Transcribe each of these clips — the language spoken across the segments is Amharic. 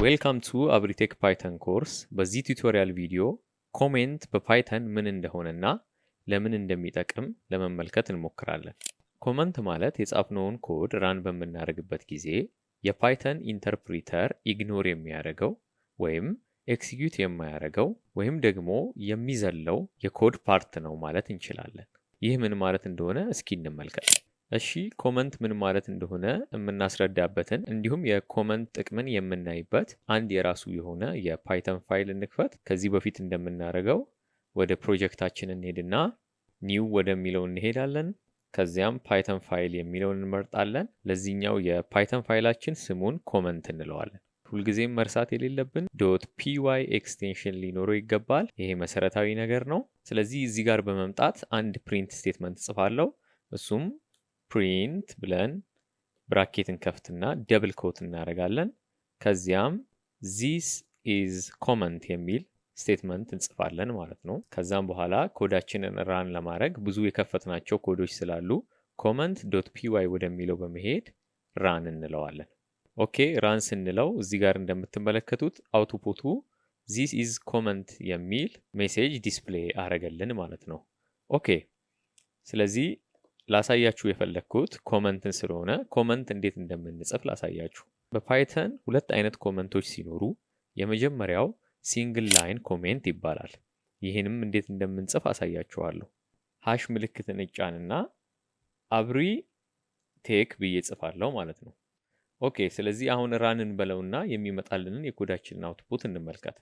Welcome to አብሪቴክ Python course። በዚህ tutorial ቪዲዮ comment በ Python ምን እንደሆነና ለምን እንደሚጠቅም ለመመልከት እንሞክራለን። Comment ማለት የጻፍነውን code run በምናደርግበት ጊዜ የ Python interpreter ignore የሚያደርገው ወይም execute የማያደርገው ወይም ደግሞ የሚዘለው የ code part ነው ማለት እንችላለን። ይህ ምን ማለት እንደሆነ እስኪ እንመልከት። እሺ፣ comment ምን ማለት እንደሆነ የምናስረዳበትን እንዲሁም የ comment ጥቅምን የምናይበት አንድ የራሱ የሆነ የ Python file እንክፈት። ከዚህ በፊት እንደምናደርገው ወደ ፕሮጀክታችን እንሄድና new ወደሚለው እንሄዳለን። ከዚያም Python file የሚለውን እንመርጣለን። ለዚህኛው የ Python ፋይላችን ስሙን comment እንለዋለን። ሁልጊዜም መርሳት የሌለብን .py extension ሊኖረው ይገባል። ይሄ መሰረታዊ ነገር ነው። ስለዚህ እዚህ ጋር በመምጣት አንድ print statement እጽፋለሁ። እሱም print ብለን bracket እንከፍትና double quote እናደርጋለን። ከዚያም "this is comment" የሚል statement እንጽፋለን ማለት ነው። ከዛም በኋላ ኮዳችንን run ለማድረግ ብዙ የከፈትናቸው ኮዶች ስላሉ comment.py ወደሚለው በመሄድ run እንለዋለን። Okay፣ run ስንለው እዚህ ጋር እንደምትመለከቱት output ኡ "this is comment" የሚል message display አረገልን ማለት ነው። Okay፣ ስለዚህ ላሳያችሁ የፈለግኩት comment ን ስለሆነ comment እንዴት እንደምንጽፍ ላሳያችሁ። በ Python ሁለት አይነት comment ኦች ሲኖሩ የመጀመሪያው single line comment ይባላል። ይህንም እንዴት እንደምንጽፍ አሳያችኋለሁ። Hash ምልክትን እጫንና አብሪ ቴክ ብዬ ጽፋለሁ ማለት ነው። Okay፣ ስለዚህ አሁን run እንበለውና የሚመጣልንን የኮዳችንን output እንመልከት።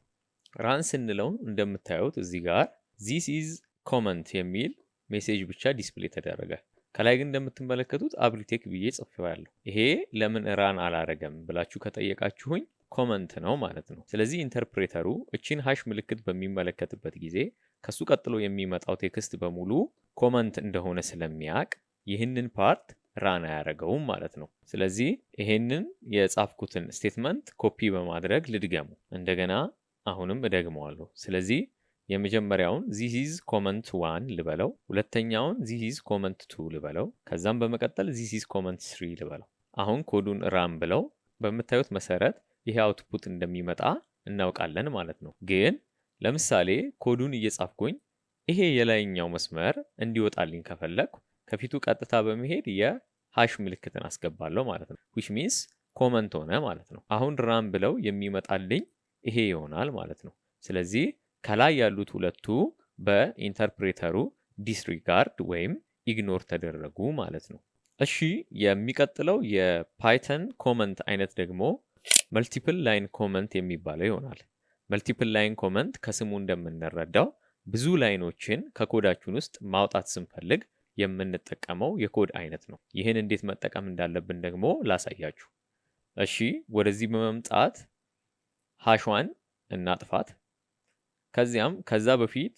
Run ስንለው እንደምታዩት እዚህ ጋር "this is comment" የሚል message ብቻ display ተደረገ። ከላይ ግን እንደምትመለከቱት አብሪቴክ ብዬ ጽፌዋለሁ። ይሄ ለምን run አላረገም ብላችሁ ከጠየቃችሁኝ comment ነው ማለት ነው። ስለዚህ interpreter ኡ እቺን hash ምልክት በሚመለከትበት ጊዜ ከሱ ቀጥሎ የሚመጣው text በሙሉ comment እንደሆነ ስለሚያውቅ ይህንን part run አያደርገውም ማለት ነው። ስለዚህ ይሄንን የጻፍኩትን statement copy በማድረግ ልድገመው። እንደገና አሁንም እደግመዋለሁ። ስለዚህ የመጀመሪያውን "this is comment one" ልበለው፣ ሁለተኛውን "this is comment two" ልበለው፣ ከዛም በመቀጠል "this is comment three" ልበለው። አሁን ኮዱን run ብለው በምታዩት መሰረት ይሄ output እንደሚመጣ እናውቃለን ማለት ነው። ግን ለምሳሌ ኮዱን እየጻፍኩኝ ይሄ የላይኛው መስመር እንዲወጣልኝ ከፈለግኩ ከፊቱ ቀጥታ በመሄድ የ hash ምልክትን አስገባለሁ ማለት ነው። Which means comment ሆነ ማለት ነው። አሁን run ብለው የሚመጣልኝ ይሄ ይሆናል ማለት ነው። ስለዚህ ከላይ ያሉት ሁለቱ በ interpreter ኡ disregard ወይም ignore ተደረጉ ማለት ነው። እሺ፣ የሚቀጥለው የ Python comment አይነት ደግሞ multiple line comment የሚባለው ይሆናል። Multiple line comment ከስሙ እንደምንረዳው ብዙ line ኦችን ከኮዳችን ውስጥ ማውጣት ስንፈልግ የምንጠቀመው የኮድ አይነት ነው። ይህን እንዴት መጠቀም እንዳለብን ደግሞ ላሳያችሁ። እሺ፣ ወደዚህ በመምጣት hash ዋን እናጥፋት። ከዚያም ከዛ በፊት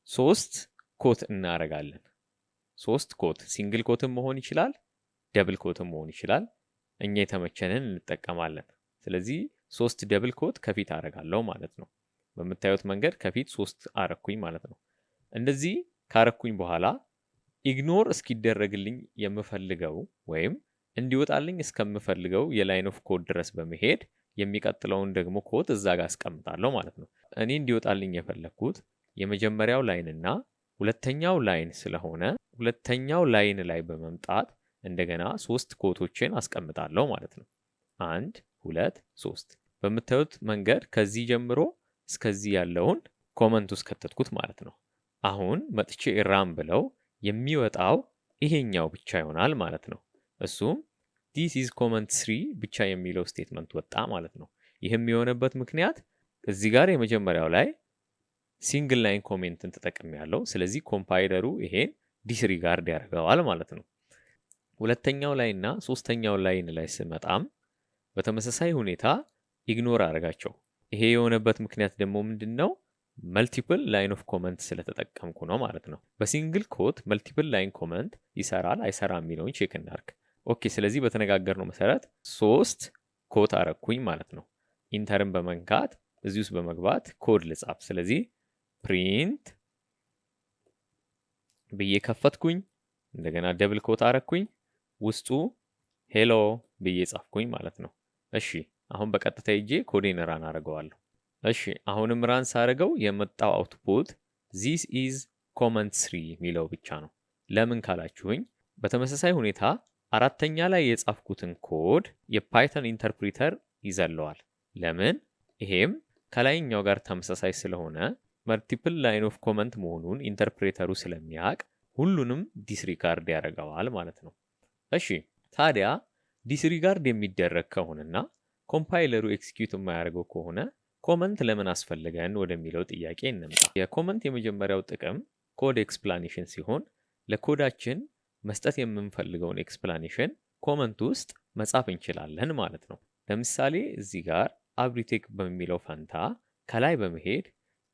ሶስት quote እናደርጋለን። ሶስት quote፣ single quote ም መሆን ይችላል፣ double quote ም መሆን ይችላል። እኛ የተመቸንን እንጠቀማለን። ስለዚህ ሶስት double quote ከፊት አደርጋለሁ ማለት ነው። በምታዩት መንገድ ከፊት ሶስት አረኩኝ ማለት ነው። እንደዚህ ካረኩኝ በኋላ ignore እስኪደረግልኝ የምፈልገው ወይም እንዲወጣልኝ እስከምፈልገው የ line of code ድረስ በመሄድ የሚቀጥለውን ደግሞ quote እዛ ጋር አስቀምጣለሁ ማለት ነው። እኔ እንዲወጣልኝ የፈለግኩት የመጀመሪያው line እና ሁለተኛው line ስለሆነ ሁለተኛው line ላይ በመምጣት እንደገና ሶስት quote ኦችን አስቀምጣለሁ ማለት ነው። አንድ፣ ሁለት፣ ሶስት። በምታዩት መንገድ ከዚህ ጀምሮ እስከዚህ ያለውን comment ውስጥ ከተትኩት ማለት ነው። አሁን መጥቼ run ብለው የሚወጣው ይሄኛው ብቻ ይሆናል ማለት ነው። እሱም "this is comment three" ብቻ የሚለው statement ወጣ ማለት ነው። ይህም የሆነበት ምክንያት እዚህ ጋር የመጀመሪያው ላይ single line comment ን ተጠቅሜያለሁ። ስለዚህ compiler ኡ ይሄን disregard ያደርገዋል ማለት ነው። ሁለተኛው ላይ እና ሶስተኛው line ላይ ስመጣም በተመሳሳይ ሁኔታ ignore አደረጋቸው። ይሄ የሆነበት ምክንያት ደግሞ ምንድን ነው? Multiple line of comment ስለተጠቀምኩ ነው ማለት ነው። በ single quote multiple line comment ይሰራል አይሰራም የሚለውን check እናርግ። Okay፣ ስለዚህ በተነጋገርነው መሰረት ሶስት quote አረኩኝ ማለት ነው። ኢንተርን በመንካት እዚህ ውስጥ በመግባት ኮድ ልጻፍ። ስለዚህ print ብዬ ከፈትኩኝ። እንደገና double quote አረኩኝ። ውስጡ "hello" ብዬ ጻፍኩኝ ማለት ነው። እሺ፣ አሁን run ብለው የሚመጣልኝ ይሄ ይሆናል። አሁን በቀጥታ ሄጄ ኮዴን run አደርገዋለሁ። እሺ፣ አሁንም run ሳደርገው የመጣው output "This is comment 3" የሚለው ብቻ ነው። ለምን ካላችሁኝ በተመሳሳይ ሁኔታ አራተኛ ላይ የጻፍኩትን ኮድ የ Python interpreter ይዘለዋል። ለምን? ይሄም ከላይኛው ጋር ተመሳሳይ ስለሆነ multiple line of comment መሆኑን interpreter ኡ ስለሚያውቅ ሁሉንም disregard ያደርገዋል ማለት ነው። እሺ፣ ታዲያ disregard የሚደረግ ከሆነና compiler ኡ execute የማያደርገው ከሆነ comment ለምን አስፈለገን ወደሚለው ጥያቄ እንምጣ። የ comment የመጀመሪያው ጥቅም code explanation ሲሆን ለኮዳችን መስጠት የምንፈልገውን explanation comment ውስጥ መጻፍ እንችላለን ማለት ነው። ለምሳሌ እዚህ ጋር አብሪቴክ በሚለው ፈንታ ከላይ በመሄድ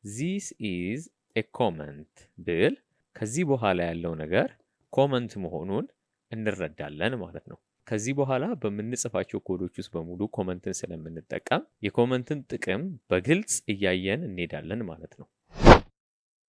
"This is a comment" ብል ከዚህ በኋላ ያለው ነገር comment መሆኑን እንረዳለን ማለት ነው። ከዚህ በኋላ በምንጽፋቸው ኮዶች ውስጥ በሙሉ comment ን ስለምንጠቀም የ comment ን ጥቅም በግልጽ እያየን እንሄዳለን ማለት ነው።